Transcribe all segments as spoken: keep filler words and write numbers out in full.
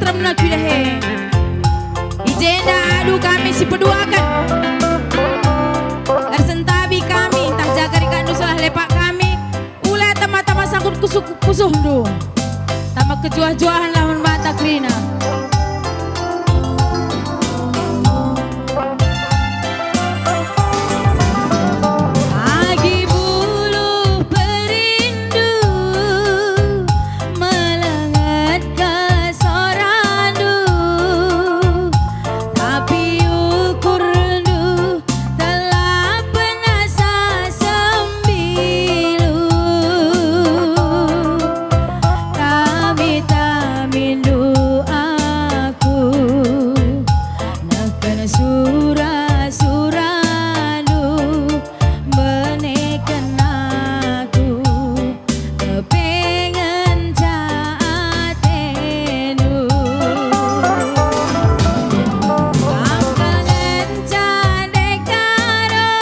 Rem na kuidah e. I jenda adu kami si peduaken. Ersentabi kami, ntah jaga rikatndu salah lepak kami, ula tama-tama sangkut kusuk-, pusuhndu. Tama kejuah-juahenlah man banta kerina. Agi buluh perindu, melenget ka sorandu, tapi ukurndu telapen asa sembilu. Tami-tamindu aku, neken sura-surandu, beneken aku, kepengen ca atendu. Angkangen Candekaro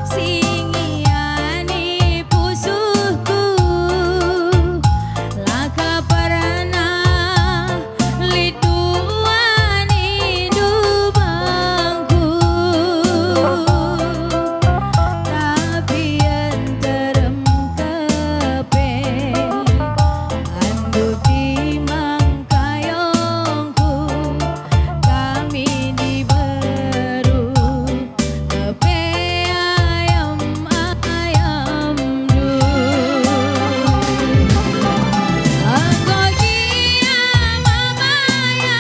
si ngiani pusuhku, la ka pernah lit duanindu bangku, tapi nterem kepe andu timang kayongku, kami diberu kepe ayam-ayamndu. Enggo gia mamaya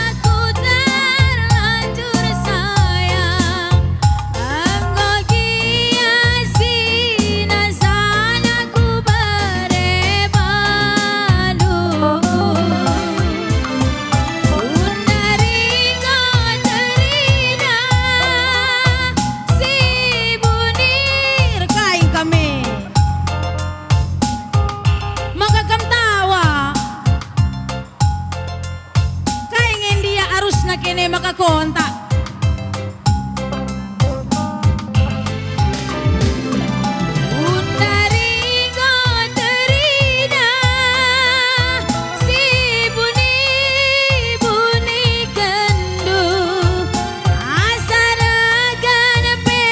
aku terlanjur sayang, enggo gia si nasana kubere bandu. Undari enggo terina si bunir kai kami. Maka kam tawa. Kai nge ndia arusna kene maka kontak? Undari enggo terina si buni-bunikenndu, asa regen pe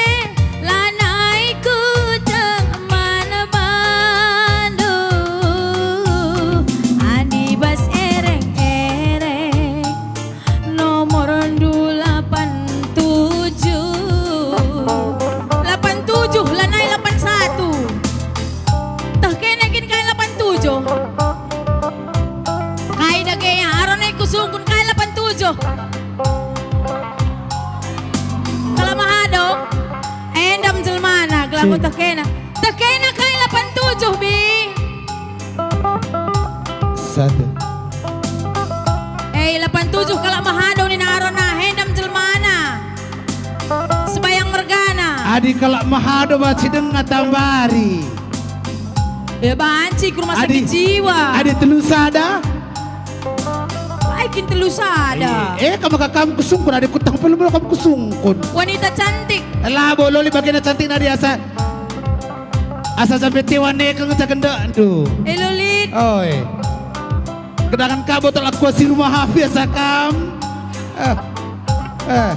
lanai kutek man bandu. Adi bas ereng-ereng nomorndu lapan tujuh. Lapan tujuh, lanai lapan satu. Teh kena kin kai lapan tujuh. Kai dage ya, aron e kusungkun kai lapan tujuh. Kalak Mahado, endam jelmana, gelah enggo teh kena. Teh kena kai lapan tujuh, Bi. Satu. Eh, lapan tujuh kalak Mahado nina arona, endam jelmana. Sebayang mergana. Adi kalak Mahado banci denga tambari. Ya banci ku rumah sakit jiwa. Adi telu sada. Ai kin telu sada. Eh, eh, kam maka kam kusungkun, adi kutang pelem kam kusungkun. Wanita cantik. Labo loli bagena cantik nadi asa. Asa sampe tewa neke ngeca gendekndu. Eh, loli. Oi. Kedangen ka botol aqua si rumah api asa kam. Eh. Eh.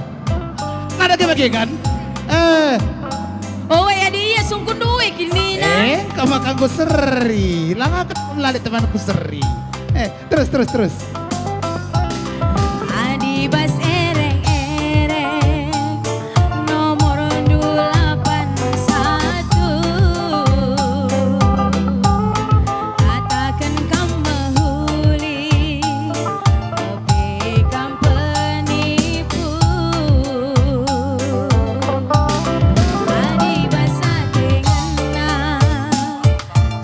Nada ke bage kan? Eh. Oh, ya di ia sungkun due kin nina. Eh, kam maka enggo seri. Langa ket melali temanku seri. Eh, terus, terus, terus. Adi bas ereng-ereng nomorndu lapan satu. Kataken kam mehuli, tapi kam penipu. Adi bas ate ngena,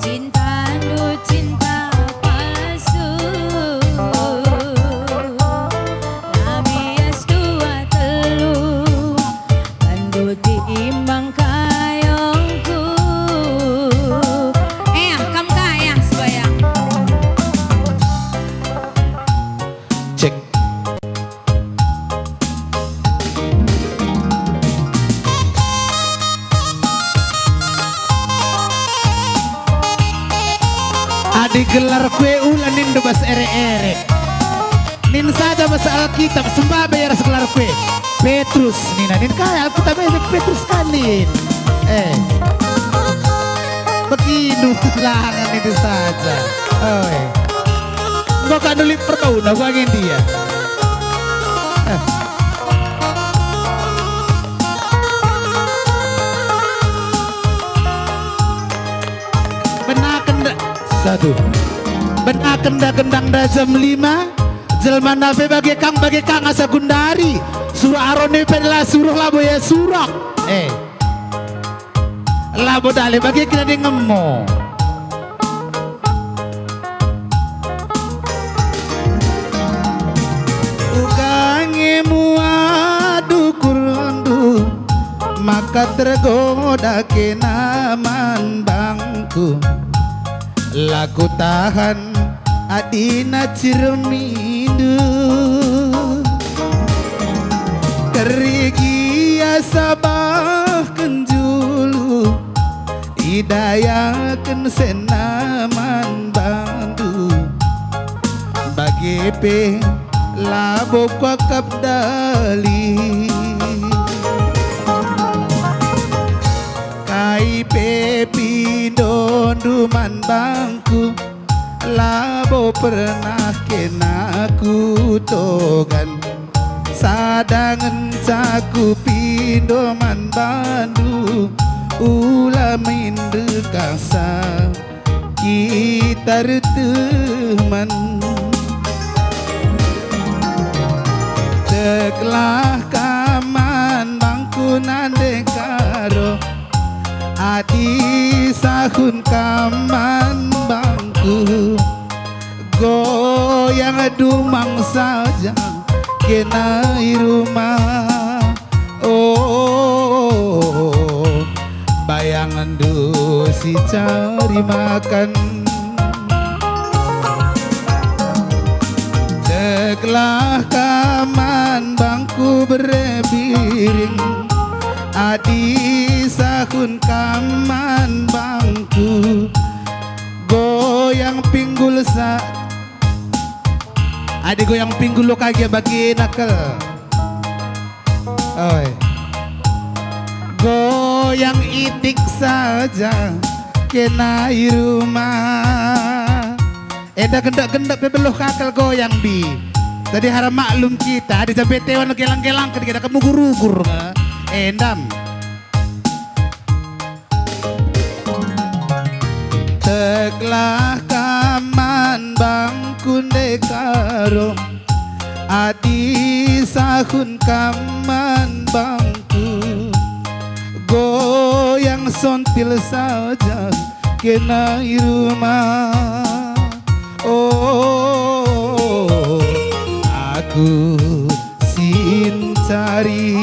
cintandu cinta palsu. La bias dua telu, bandu timbang kayongku. Eh, kam kaya sebayang. Cek. Adi gelar kue bas ere-ere. Nin saja bas Alkitab, sembabe ia ras gelarku e. Petrus nina, nin kai Alkitab e, Petrus kan nin. Eh. Begitu langan itu saja. Oi. Enggo ka nulit perbauna, gua ngendi ya. Eh. Benaken da-, satu. Benaken da gendang da jam lima, jelma na pe bage kang, bage kang asa gundari. Suruh Aron e pe la suruh, labo ia suruh. Eh. Labo dale bage kina dengemu. Uga nge muat ukurndu, maka tergoda kena man bangku. La kutahan adina cirmindu. Kerigi asa bahken julu, idayaken sena man bandu. Bage pe labo kuakap dali. Kai pe pindondu man bangku, labo pernah kena kutogan. Sada ngenca kupindo man bandu, ula minder kasa kita erteman. Teklah kam man bangku nande karo, adi sahun kam man bangku. Goyang dumang saja kena i rumah. Oh, bayangndu si cari makan. Teklah kam man bangku bere biring, adi sahun kam man bangku. Goyang pinggul sa-, adi goyang pinggul lo kage bagena kal. Oi. Goyang itik saja kena i rumah. Enda gendek-gendek pe beluh ka kal goyang, Bi. Jadi harap maklum kita, adi jambe tewan gelang-gelang kita kemugur-ugur nge. Endam. Teklah kam man bangku nde karo, adi sahun kam man bangku, goyang sontil saja kena i rumah. Oh, aku sincari.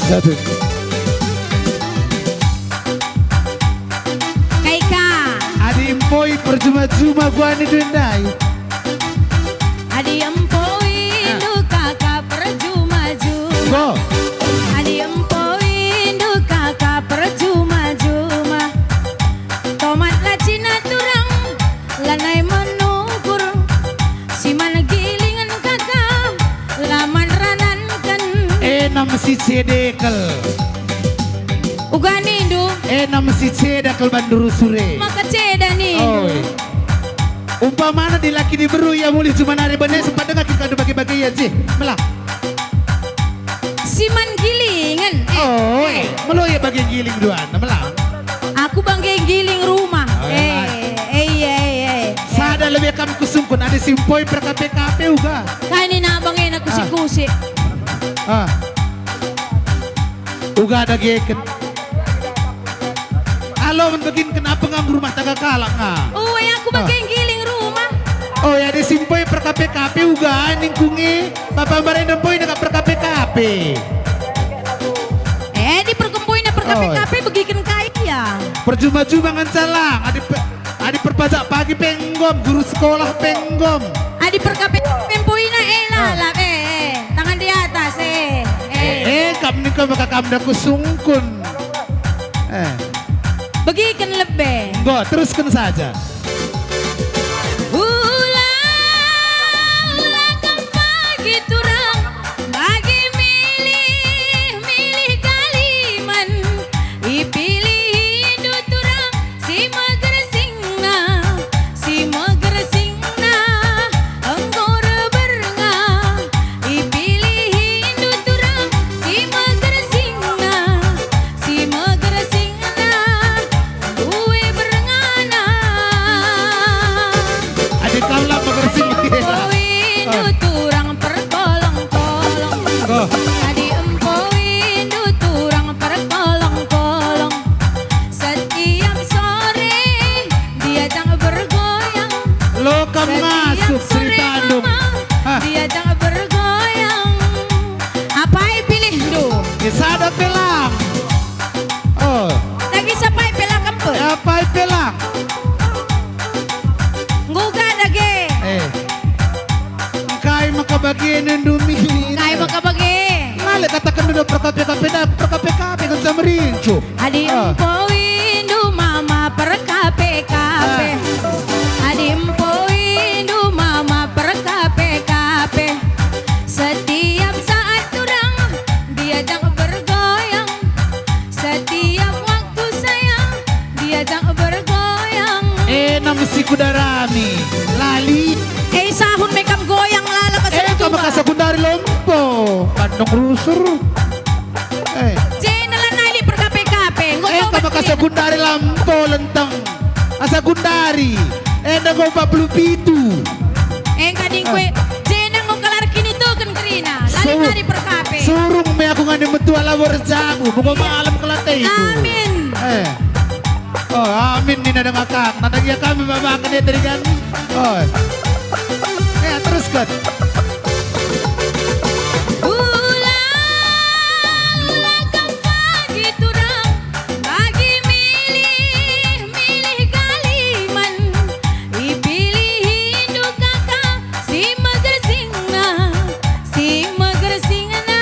Satu. Kai ka? Adi empoi perjuma-juma gua ni duit ndai. Adi empoi Ah. ndu kaka perjuma-juma. Go. Adi empoi ndu kaka perjuma-juma. Tomatlah cina turang, lanai menukur. Si man gilingen kaka, la man rananken. E, nam si cede kal. Uga nindu. E, nam si ceda kal bandu rusur e. Maka ceda nindu. Oi. Umpamana dilaki diberu ia mulih juma nari bene sempat dengar kita bage-bage ia je. Mela. Si man gilingen. Eh, Oh, eh. melo ia bage giling duana, mela. Aku bage giling rumah. Oh, Eh, elah. eh, iya, iya, iya. Sada lebe kam kusungkun, adi si empoi perkape-kape uga. Kai nina bangena Ah. kusik-kusik. Ah. Uga dageken. Alo men begin kena penganggur rumah tangga kalak nga. Ue, aku Ah. bage giling rumah. Oh ya, adi si empoi perkape-kape uga ningkungi. Bapa mbarenda empoina kap perkape-kape. Eh, di perkempoina perkape-kape Oh. begiken kai ya? Perjuma-juma ngenca lang, adi pe-, adi perpajak pagi pe nggom, guru sekolah pe nggom. Adi perkape-kape empoina, eh, Ah. lalap, eh, eh, tangan di atas, eh, eh. Eh, eh, kap nika maka kam dah kusungkun. Eh. Begiken lebe. Enggo, terusken saja. Ula, ula kam pagi turang, bagi milih, milih galiman. Ipilihindu turang si megersingna, si megersingna enggo erberngah. Ipilihindu turang si megersingna, si megersingna. Ue berngana. Adi kau la megersing. Empoi ndu turang perkolong-kolong. Oh. Adi empoi ndu turang perkolong-kolong. Setiap sore diajak bergoyang. Lo kam Setiap ngasup sore cerita ndung. mama Ah. diajak bergoyang. Apai pilihndu? Ya, sada pe lang. Oh. Dage sapai pe la kempe. Ya, pai pe lang. Nggo uga dage. Eh. Engkai maka bage nindu milih? Engkai maka bage? Ngale kataken nindu perkape-kape da, perkape-kape ngenca merincu. Adi Ah. empoi ndu mama perkape-kape. Ah. Adi empoi ndu mama perkape-kape. Setiap saat turang diajak bergoyang. Setiap waktu sayang diajak bergoyang. Eh, nam si kudarami, lali. Eh, sahun me kam goyang lalap asa Eh, kutuba. Kam asa gundari lompo, bandung rusur. Eh. Jena lanai lit perkape-kape, enggo Eh, tobat kam asa kuliah. gundari lampo lenteng. Asa gundari. Enda enggo empat puluh pitu. Engka dingkue, Ah. jena enggo kalar kiniteken kerina. Lali Su-, nari perkape. Surung me aku ngani metua labo erjabu, buka malem kelateiku. Amin. Eh. Oh, amin nina denga kak. Nandangi kami mama kene terigan. Oh. Eh, teruskan. Ula, ula kam pagi turang, pagi milih, milih galiman. Ipilihindu kaka si megersingna, si megersingna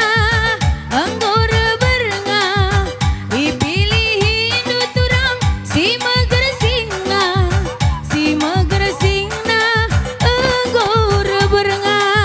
enggo erberngah. Ipilihindu turang si megersingna, si megersingna enggo erberngah.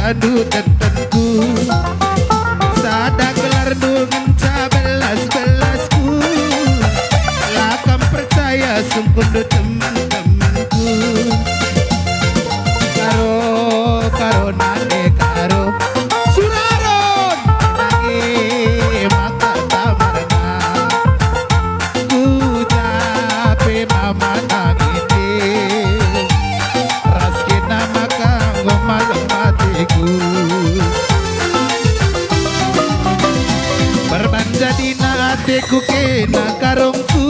Ndu tentenku, sada gelarndu ngenca belas-belasku. La kam percaya sungkunndu teman-temanku. Karo, karo nande karo. Suraron! Nage maka tamarna. Ku jape mama nangini. Ras kena maka enggo malem ateku. Perban jadina ateku kena karungku,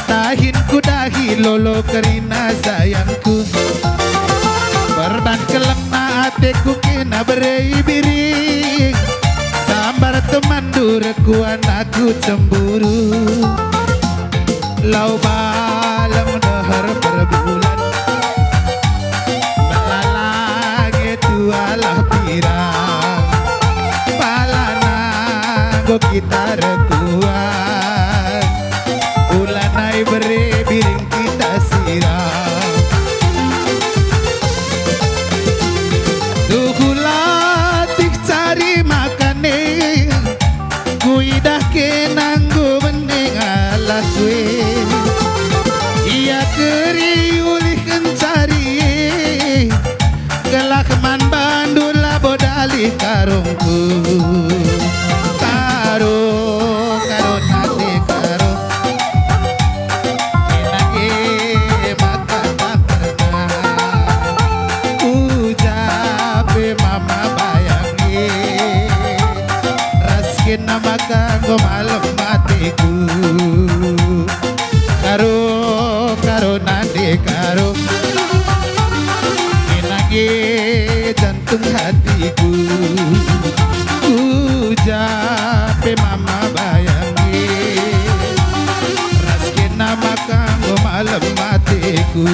dahin kudahi lolo kerina sayangku. Perban kelengna ateku kena bere biring, sambar temanndu rekuan aku cemburu. Lau balem deher perbulan, melalange tualah pirang. Palana enggo kita rekuan, ulanai bere biring kita sirang. Tuhu latih cari makane, kuidah kena enggo bening alas we. Ia keri ulih kencari, gelah man bandu labo dalih karungku. Karo, karo nande karo. Kena e maka tak pernah ucap e mama bayang e. Ras kena maka enggo malem ateku. Karo, karo nande karo. Kena e jantung hatiku. Ucap e mama bayang e. Ras kena maka enggo malem ateku.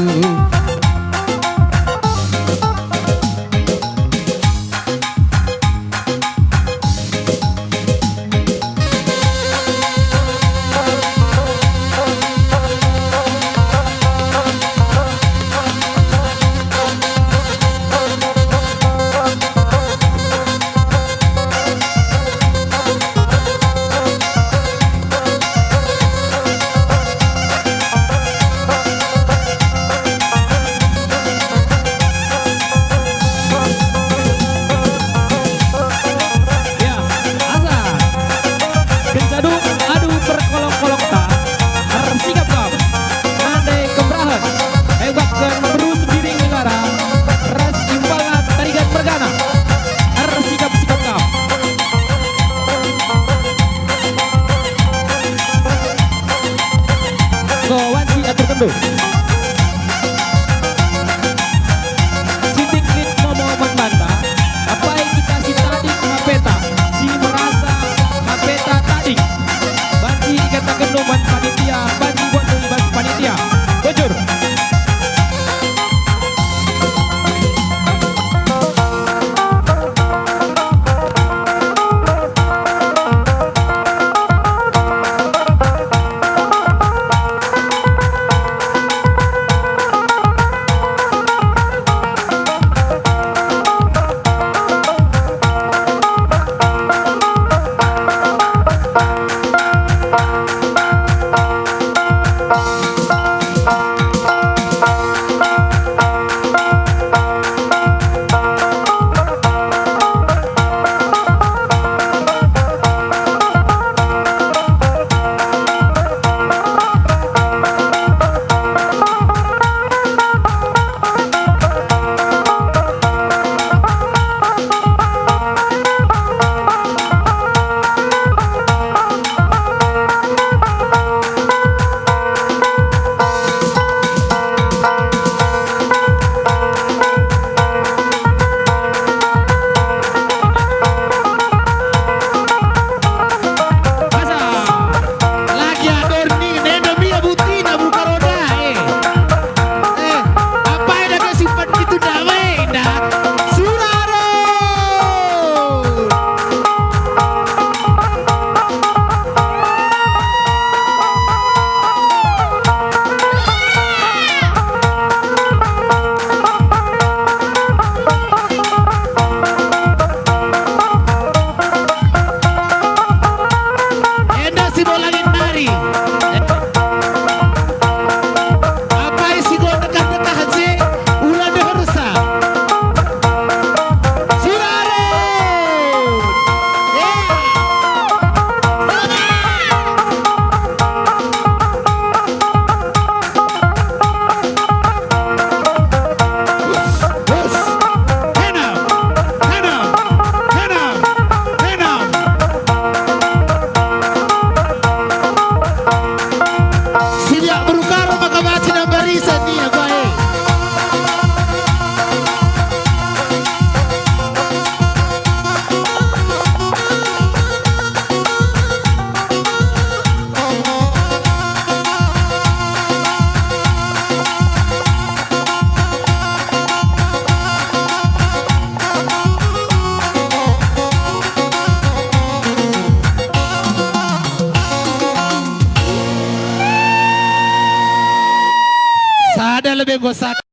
enggo sat.